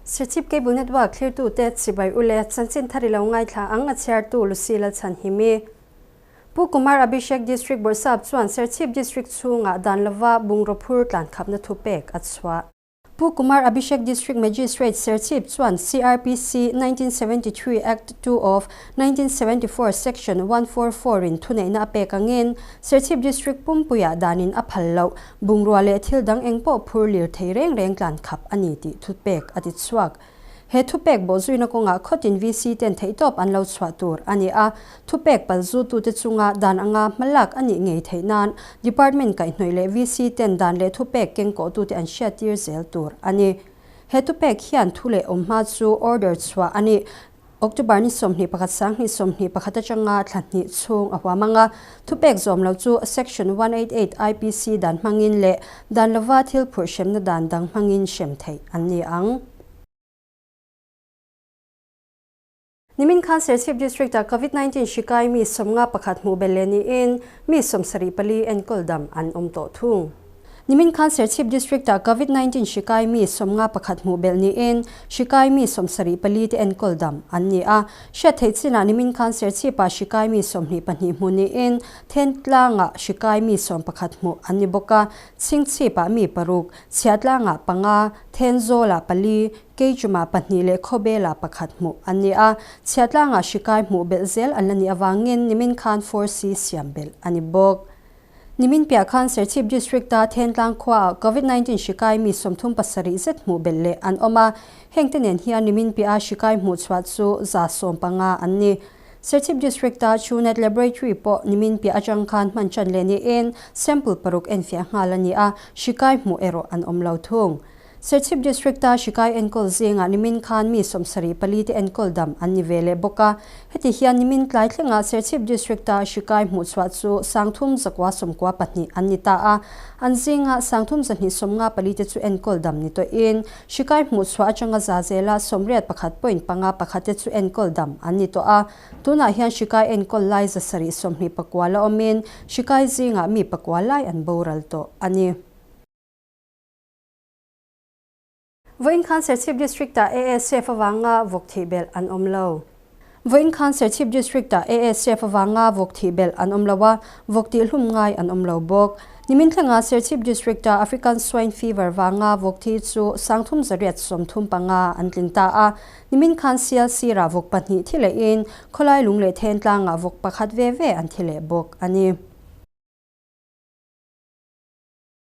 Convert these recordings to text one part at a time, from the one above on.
Serchhip Cable Network thlirtute chibai ule chanchin thar i lo ngaithla ang a chhiartu Lucy Lalchhanhimi. Pu Kumar Abhishek District Bawrhsap chuan Serchhip District chhungah dan lova bungraw phur tlankhapna thupek a chhuah. Pu Kumar Abhishek District Magistrate Serchhip chuan CrPC 1973 Act 2 of 1974 Section 144 in thuneihna a pek angin Serchhip District pumpuiah danin a phal loh bungrua leh thil dang engpawh phur lir thei reng reng tlankhap a ni tih thupek a ti chhuak. He thupek bawhzuina kawngah khawtin VC ten theihtawp an lo chhuah tur a ni a, thupek palzutute chunga dan anga hmalak a nih ngei theih nan Department kaihhnawih leh VC ten dan leh thupek kengkawhtute an hriattir zel tur a ni. He thupek hian thu leh awm hma chu order chhuah a ni. October ni 21 2021 atanga thla hnih chhung a huam anga thupek zawm lo chu Section 188 IPC dan hmangin leh dan lova thil phurh hremna dan dang hmangin hrem theih an ni ang. Nimin khan Serchhip District-ah Covid-19 hri kai mi 51 hmuh belh leh niin mi 74 enkawl dam an awm tawh thung. Nimin khan Serchhip District-ah Covid-19 hri kai mi 51 hmuh belh niin hri kai mi 74 te enkawl dam an ni a. Hriat theih chinah nimin khan Serchhip-ah hri kai mi 22 hmuh niin Thentlangah hri kai mi 11 hmuh an ni bawk a. Chhingchhip-ah mi paruk, Chhiatlangah panga, Thenzawlah pali, Keichumah pahnih leh Khawbelah pakhat hmuh an ni a. Chhiatlangah hri kai hmuh belh zel an la nih avangin nimin khan 4C siam belh a ni bawk. Nimin piah khan Serchhip District-a Thentlang khuaah Covid-19 hri kai mi 37 zet hmuh belh leh an awm a, hengte nen hian nimin piaha hri kai hmuh chhuah chu 150 an ni. Serchhip District-a Truenat Laboratory pawh nimin piah atang khan hman tan leh niin sample paruk enfiah nghal a ni a, hri kai hmuh erawh an awm lo thung. Serchhip District-a hri kai enkawl zingah nimin khan mi 74 te enkawl dam an ni ve leh bawk a. Heti hian nimin tlai thlengah Serchhip District-a hri kai hmuh chhuah chu 392 an ni ta a. An zinga 3254 te chu enkawl dam ni tawhin hri kai hmuh chhuah atanga za zela 81.51 te chu enkawl dam an ni tawh a. Tunah hian hri kai enkawl lai 729 la awmin hri kai zingah mi pakua lai an boral tawh a ni. Vawiin khan Serchhip District-ah ASF avanga vawk thih belh an awm lo. Vawiin khan Serchhip District-ah ASF avanga vawk thih belh an awm lo a, vawk tihhlum ngai an awm lo bawk. Nimin thlenga Serchhip District-ah African Swine Fever vanga vawk thi chu 3335 an tling ta a. Nimin khan Sialsirah vawk pahnih thi lehin khawlai lung leh Thentlangah vawk pakhat ve ve an thi leh bawk a ni.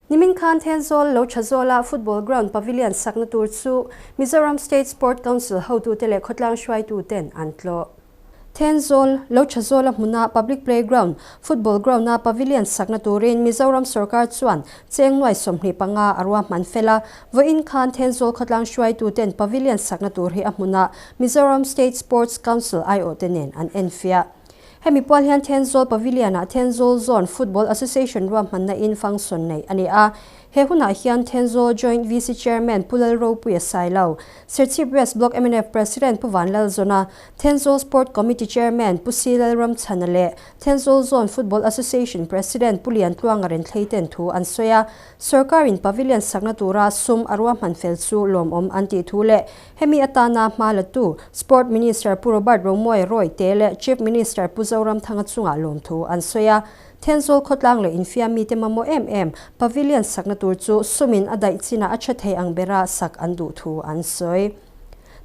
Nimin khan Thenzawl lo tha zawla football ground pavilion sakna tur chu Mizoram State Sport Council hotute leh khawtlang hruaituten an tlawh. Thenzawl lo tha zawla hmuna public playground football ground-a pavilion sakna turin Mizoram sorkar chuan cheng nuai 25 a ruahman fel a. Vawiin khan Thenzawl khawtlang hruaituten pavilion sakna tur hi a hmuna Mizoram State Sports Council aiawhte nen an enfiah. Hemi pual hian Thenzawl Pavilion-ah Thenzawl Zone Football Association ruahmanna in function nei a ni a. He hunah hian Thenzawl Joint VC Chairman Pu Lalropuia Sailo, Serchhip West Block mnf President Pu Vanlalzawna, Thenzawl Sport Committee Chairman Pu Si Lalramchhana leh Thenzawl Zone Football Association President Pu Liantluanga Renthlei ten thu an sawi a. Sorkarin Pavilion sakna tura sum a ruahman fel chu lawmawm an tih thu leh Hemi atana hma latu Sport Minister Pu Robert Romawia Royte leh Chief Minister Pu Zoramthanga chungah lawmthu an sawi a. Thenzawl khawtlang leh infiam mite mamawh em em Pavilion sakna tur chu sumin a daih chinah a tha thei ang bera sak an duh thu an sawi.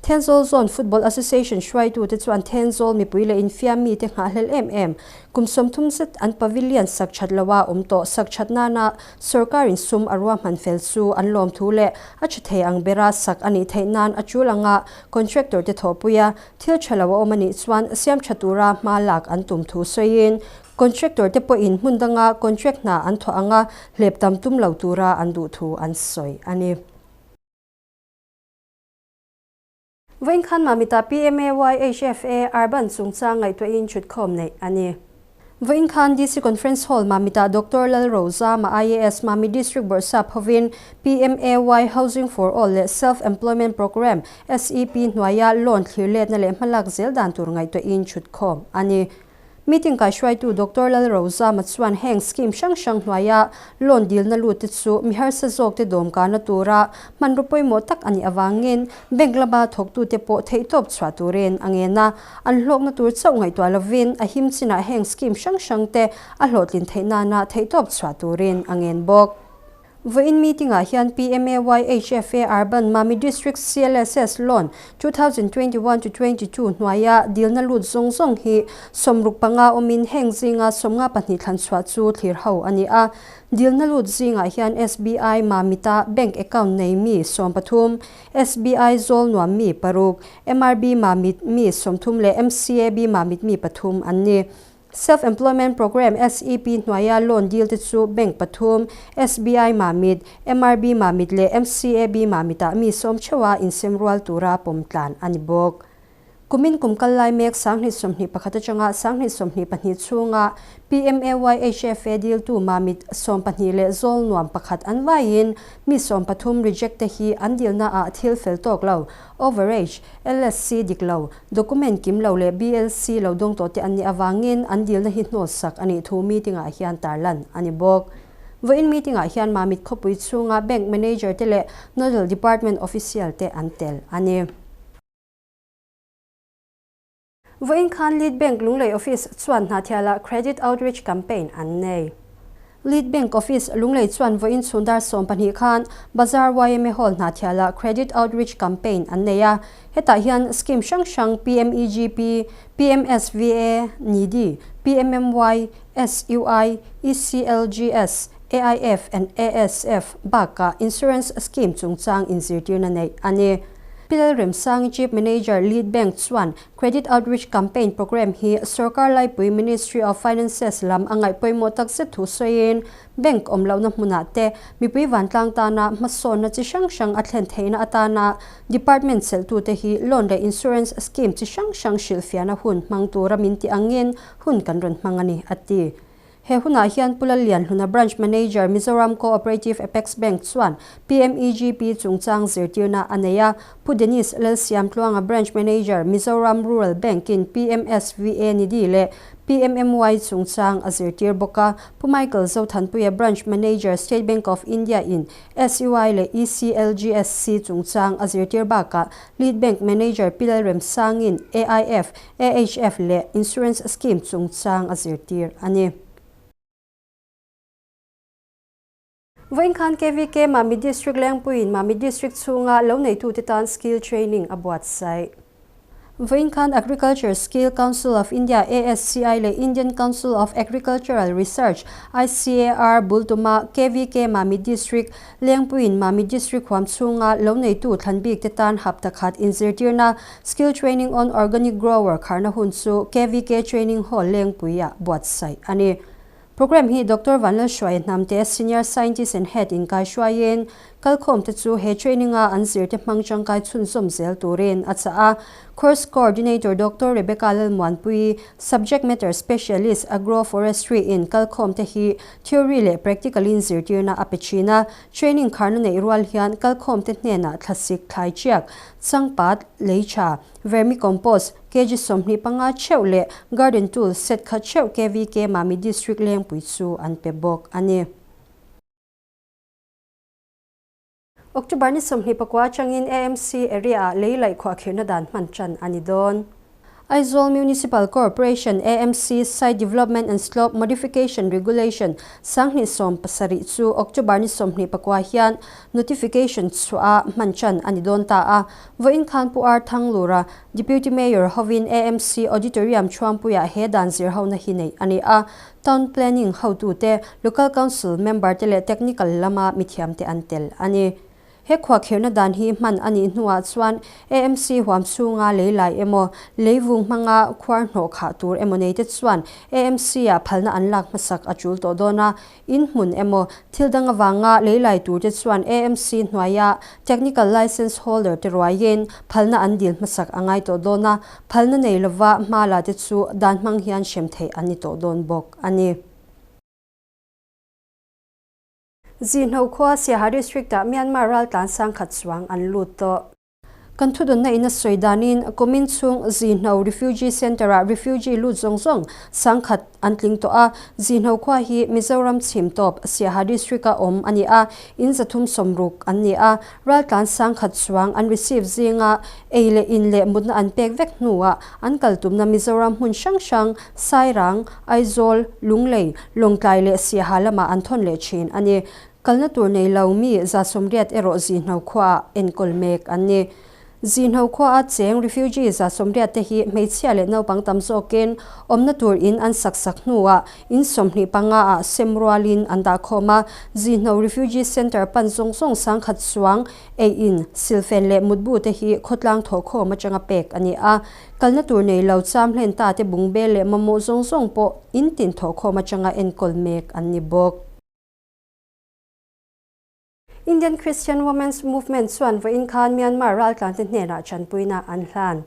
Thenzawl Zone Football Association hruaitute chuan Thenzawl mipui leh infiam mite nghahhlelh em em kum 30 zet an Pavilion sak that loha awm tawh sak that nana Sorkarin sum a ruahman fel chu an lawm thu leh a tha thei ang bera sak a nih theih nan a tul anga contractor te thawhpui a, thil tha lo a awm a nih chuan siam tha tura hma lak an tum thu sawiin contractor te pawhin hmun danga contract hna an thawh anga hlep tam tum lo tura an duh thu an sawi a ni. Vawiin khan Mamita PMAYHFA Urban chungchang ngaihtuahin thutkhawm neih a ni. Vawiin khan DC Conference Hall Mamita Doctor Lalrozama IAS Mami District Bawrhsap hovin PMAY Housing for All leh Self Employment Programme, SEP, hnuaia loan thlir letna leh hmalak zel dan tur ngaihtuahin thutkhawm a ni. Meeting kaihruaitu Doctor Lalrozama chuan heng scheme hrang hrang hnuaia loan dilna lut te chu mi harsa zawk te dawmkana tura hmanraw pawimawh tak a nih avangin bank lama thawktute pawh theihtawp chhuah turin a ngen a. An hlawkna tur chauh ngaihtuah lovin a him chinah heng scheme hrang hrang te a hlawhtlin theih nana theihtawp chhuah turin a ngen bawk. Vawiin meeting-ah hian PMAYHFA Urban Mami District CLSS Loan 2021 to 22 hnuaia dilna lut zawng zawng hi 65 awmin heng zinga 52 thlan chhuah chu thlir ho a ni a. Dilna lut zingah hian SBI Mamita bank account nei mi 13, SBI Zawl nuam mi paruk, MRB Mamit mi 30 leh MCAB Mamit mi pathum an ni. Self Employment Programme, SEP, hnuaia loan deal te chu bank pathum, SBI Mamit, MRB Mamit leh MCAB Mamit-ah mi sawm theuha insem rual tura pawm tlan a ni bawk. Kumin kum kal lai mek 2021 atanga 2022 chhunga PMAYHFA deal-tu Mamit 12 leh zawl nuam pakhat an vaiin mi 13 reject te hi an dilnaah thil fel tawk lo, overage, LSC dik lo, Document kim lo leh BLC lo dawng tawh te an nih avangin an dilna hi hnawtsak a nih thu meeting-ah hian tarlan a ni bawk. Vawiin meeting-ah hian Mamit khawpui chhunga Bank Manager te leh Nodal Department Official te an tel a ni. Vawiin khan Lead Bank Lunglei Office chuan Hnahthialah Credit Outreach Campaign an nei. Lead Bank Office, Lunglei chuan vawiin chhun dar 12 khan Bazar yma Hall Hnahthialah Credit Outreach Campaign an nei a. Hetah hian scheme hrang hrang PMEGP, PMSVA, NIDI, PMMY, SUI, ECLGS, AIF and ASF bakah Insurance Scheme chungchang inzirtirna neih a ni. Pi Lalremsangi Chief Manager, Lead Bank chuan Credit Outreach Campaign Programme hi Sorkar Laipui Ministry of Finances lam a ngaih pawimawh tak zet thu sawiin bank awm lohna hmunah te mipui vantlang tana hmasawnna chi hrang hrang a thlen theihna atana department chelhtute hi loan leh insurance scheme chi hrang hrang hrilhfiahna hun hmang tura min tih angin hun kan rawn hmang a ni, a ti. He hunah hian Pu Lallianhluna Branch Manager Mizoram Co-operative Apex Bank chuan PMEGP chungchang zirtirna a nei a, Pu Denis Lalsiamtluanga Branch Manager Mizoram Rural Bank in PMSVA Nidhi leh PMMY chungchang a zirtir bawk a, Pu Michael Zothanpuia Branch Manager State Bank of India in SUI leh ECLGSC chungchang a zirtir bakah Lead Bank Manager Pi Lalremsangin AIF, AHF leh Insurance Scheme chungchang a zirtir a ni. Vawiin khan KVK Mami District Lengpuiin Mami District chhunga lo neitute tan skill training a buatsaih. Vawiin khan Agriculture Skill Council of India, ASCI, leh Indian Council of Agricultural Research, ICAR, bul tuma KVK Mami District Lengpuiin Mami District huam chhunga lo neitu thlan bik te tan hapta khat inzirtirna Skill Training on Organic Grower kharna hun chu KVK Training Hall Lengpuiah buatsaih a ni. Programme hi Doctor Vanlalhruaia Hnamte, Senior Scientist and Head in kaihruaiin kalkhawm te chu he training-a an zirte hmang tangkai chhunzawm zel turin a chah a. Course Coordinator Doctor Rebecca Lalmuanpuii, Subject Matter Specialist, Agroforestry in kalkhawm te hi Theory leh practical in zirtirna a pe thin a, training kharna neih rual hian kalkhawmte hnenah thlasik thlai chiak, changpat, lei tha, vermicompost, kg 25 theuh leh garden tools set khat theuh KVK Mami District Lengpui chu an pe bawk a ni. October ni 24 atangin AMC area-ah lei laih khuahkhirhna dan hman tan a ni dawn. Aizawl Municipal Corporation, AMC, Site Development and Slope Modification Regulation 2017 chu October ni 24 hian notification chhuah a hman tan a ni dawn ta a. Vawiin khan Pu R Thanglura, Deputy Mayor hovin AMC Auditorium chhuangpuiah he dan zir hona hi neih a ni a. Town Planning hotute, Local Council member te leh Technical lama mithiamte an tel a ni. He khuahkhirhna dan hi hman a nih hnuah chuan AMC huam chhunga lei lai emaw, lei vung hmanga khuar hnawh khah tur emaw neite chuan AMC-ah phalna an lak hmasak a tul tawh dawn a. In hmun emaw, thil dang avanga lei lai turte chuan AMC hnuaia Technical Licence Holder te ruaiin phalna an dil hmasak a ngai tawh dawn a. Phalna nei lova hma la te chu dan hmang hian hrem theih an ni tawh dawn bawk a ni. Zinho khua Siaha District-ah Myanmar raltlan sangkhat chuang an lut tawh. Kan thudawnna in a sawi danin kumin chhung Zihno Refugee Centre-ah refugee lut zawng zawng 10,000 an tling tawh a. Zihno khua hi Mizoram chhim tawp Siaha District-a awm a ni a, in 360 an ni a. Raltlan 10,000 chuang an receive zinga ei leh in leh mutna an pek vek hnuah an kal tumna Mizoram hmun hrang hrang Sairang, Aizawl, Lunglei, Lawngtlai leh Siaha lamah an thawn leh thin a ni. Kalna tur nei lo mi 80% erawh Zihno khuaah enkawl mek an ni. Zihno khuaa cheng refugee 80% te hi hmeichhia leh naupang tam zawkin awmna tur in an sak sak hnuah in 25 ah sem rualin an dah khawm a. Zihno Refugee Centre pan zawng zawng 10,000 chuang ei in silfen leh mutbu te hi khawtlang thawhkhawm atanga pek a ni a. Kalna tur nei lo cham hlen ta te bungbel leh mamawh zawng zawng pawh in tin thawhkhawm atanga enkawl mek an ni bawk. Indian Christian Women's Movement chuan vawiin khan Myanmar raltlante hnenah chanpuina an hlan.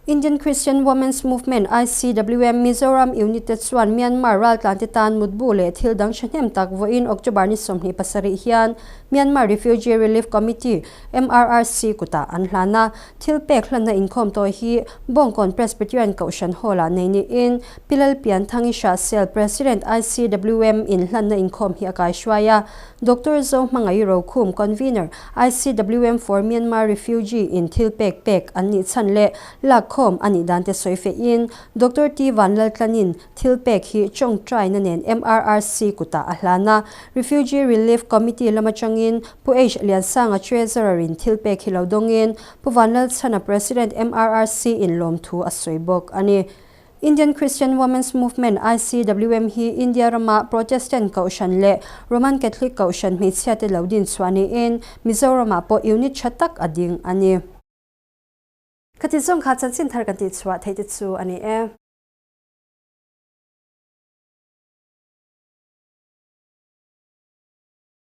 Indian Christian Women's Movement, ICWM, Mizoram Unit te chuan Myanmar raltlante tan mutbu leh thil dang thahnem tak vawiin October ni 27 hian Myanmar Refugee Relief Committee, MRRC, kutah an hlan a. Thil pek hlanna inkhawm tawh hi Bawngkawn Presbyterian Kohhran Hall-ah nei niin Pi Lalpianthangi Hrahsel, President, ICWM in hlanna inkhawm hi a kaihruai a. Doctor Zohmangaih Rokhum, Convener, ICWM for Myanmar Refugee in thil pek pek an nih chhan leh lakkhawm a nih dan te sawi fehin Doctor T Vanlaltlanin thil pek hi tawngtaina nen MRRC kutah a hlan a. Refugee Relief Committee lam atangin Pu H Liansanga Treasurer in thil pek hi lo dawngin Pu Vanlalchhana President MRRC in lawmthu a sawi bawk a ni. Indian Christian Women's Movement, ICWM, hi India rama Protestant Kohhran leh Roman Catholic Kohhran hmeichhiate lo din chhuah niin Mizoramah pawh unit tha tak a ding a ni. Khati zawng kha chanchin thar kan tih chhuah theih te chu a ni e.